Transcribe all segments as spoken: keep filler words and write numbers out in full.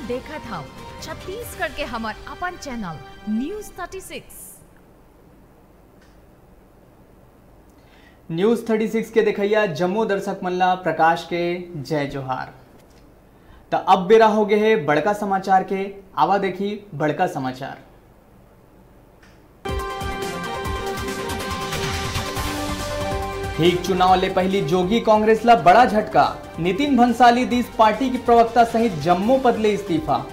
देखत हव छत्तीसगढ़ के हमर अपन channel news thirty six. News thirty six के देखइया जम्मो दर्शक मन ला प्रकाश के जय जोहार। त अब बेरा हो गे हे बड़का समाचार के, आवा देखी बड़का समाचार। ठीक चुनाव ले पहिली जोगी कांग्रेस ला बड़ा झटका, नितिन भंसाली दिस पार्टी के प्रवक्ता सहित जम्मो पद ले इस्तीफा।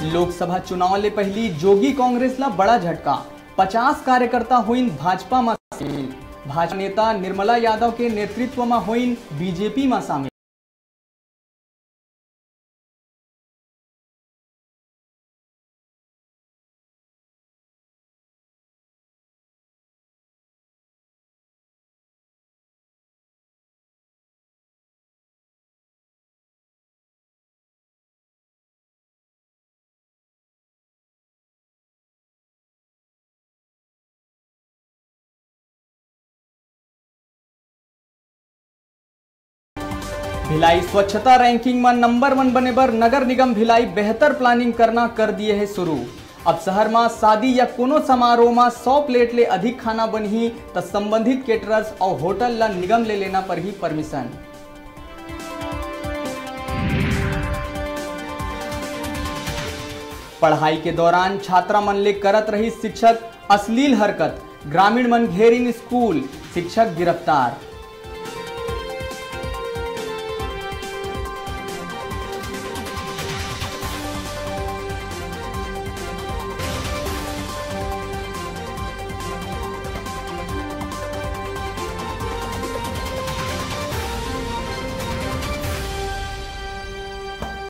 लोकसभा चुनाव ले पहिली जोगी कांग्रेस ला बड़ा झटका, पचास कार्यकर्ता होइन भाजपा मा शामिल। भाजपा नेता निर्मला यादव के नेतृत्व मा होइन बीजेपी मा शामिल। भिलाई स्वच्छता रैंकिंग म नंबर वन बने बर नगर निगम भिलाई बेहतर प्लानिंग करना कर दिए हे शुरू। अब शहर म शादी या कोनो समारोह म सौ प्लेट ले अधिक खाना बनही, त संबंधित केटरर्स अउ होटल ल निगम ले लेना परही परमिशन। पढ़ाई के दौरान छात्रा मन ले करत रही शिक्षक अश्लील हरकत, ग्रामीण मन घेरिन स्कूल, शिक्षक गिरफ्तार।